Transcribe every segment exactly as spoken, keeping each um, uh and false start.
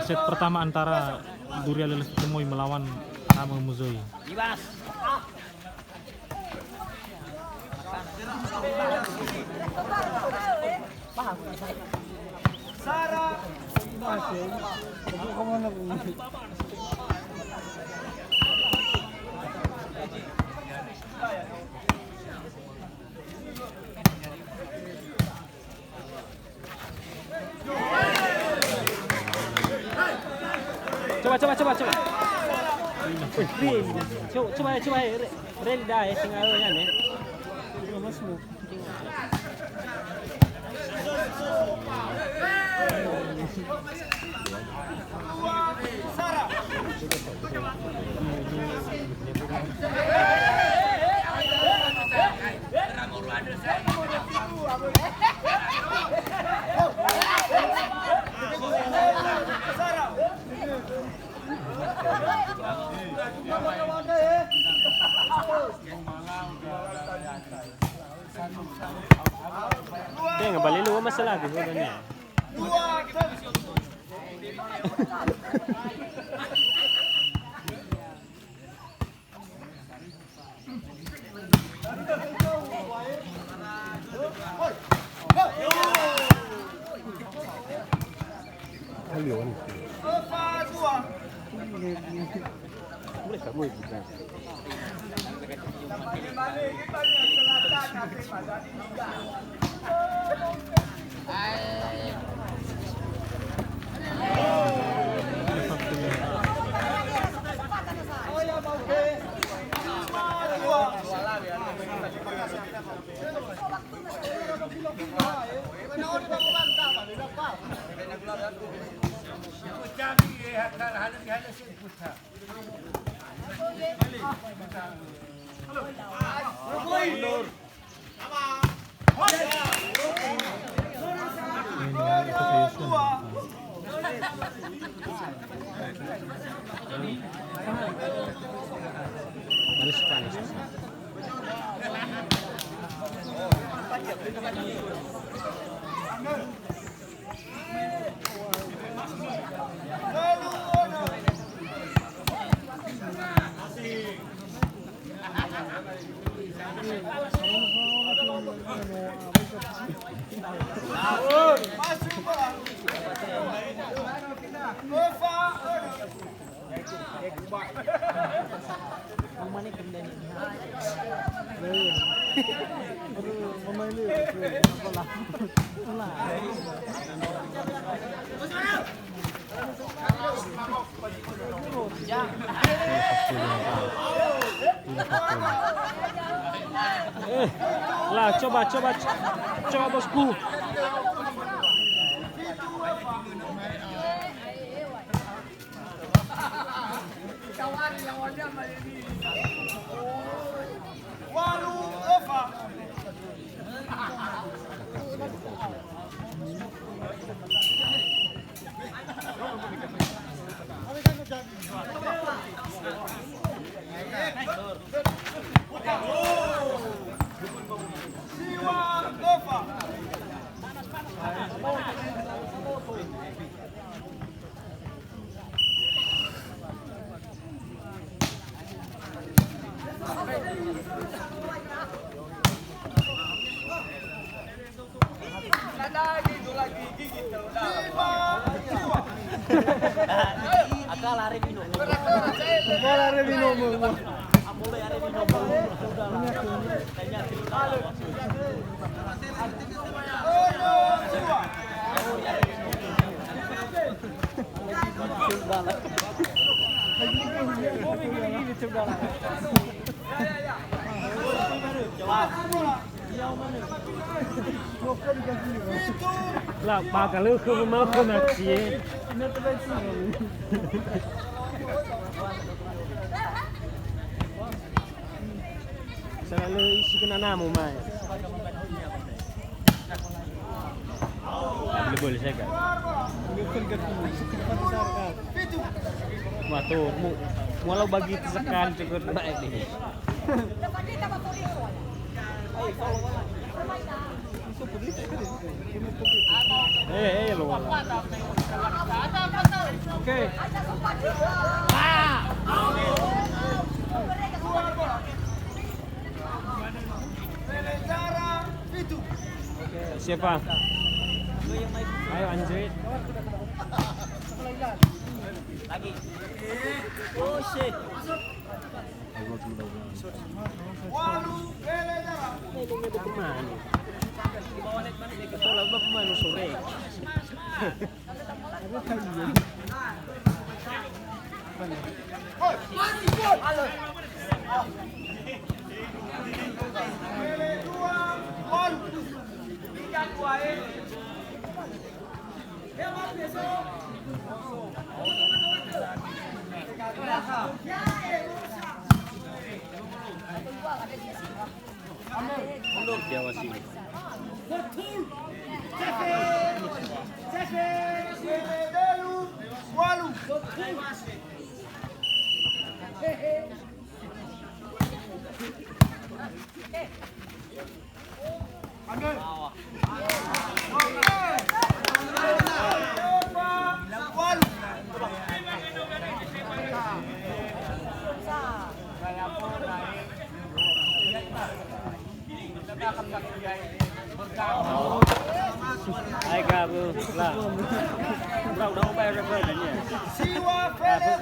Set pertama antara Duria Leles Temoi melawan Tama Muzoi. Coba, coba, coba, coba. Eh, Rin. Coba, coba, coba, eh, Re-, Ren dah, eh, tinggal ya, nih. Tenga bale lu masalah di hodanya. Eh, lah, coba, coba, coba, bosku. La, ba galö khö wömökhö na sie. Sala lö isi kena namo mae. Boleh, boleh, saya kan. Wah, tuh, mu, mualau bagi tesekan cukup naik nih. Eh, eh, lo. Oke. Siapa? Ayo, Anjrit. Lagi. Oh, shit. Kemana? Betul, apa pemain sore? Diawasi. Hai, Gabu. Lah. Udah, udah, udah, udah, udah, ya. Siwa Fele.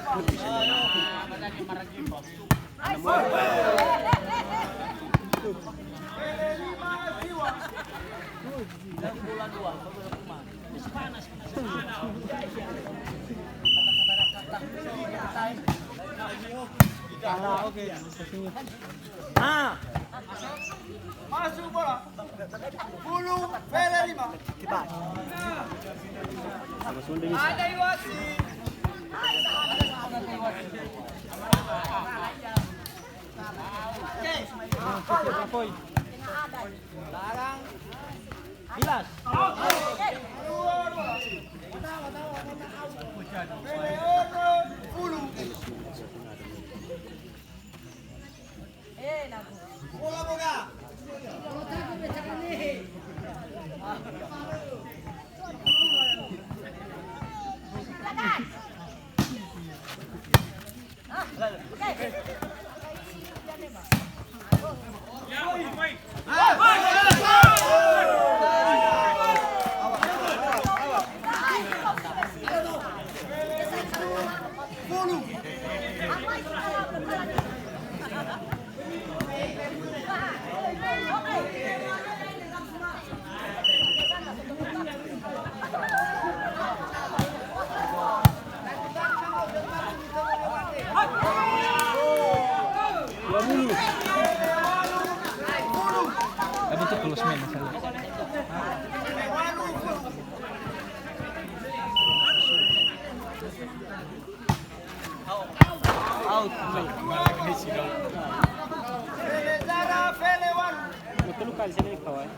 Ah, oke. Ah. Masuk bola. Bulu Fele lima. Ada Iwasi. Barang. Bilas. Fele ono, Bulu. Dua puluh. Tapi itu close man, masalah. Out. Betul kali sini, kawan.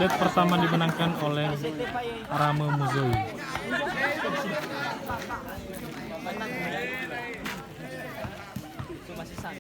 Set pertama dimenangkan oleh Rame Muzoi.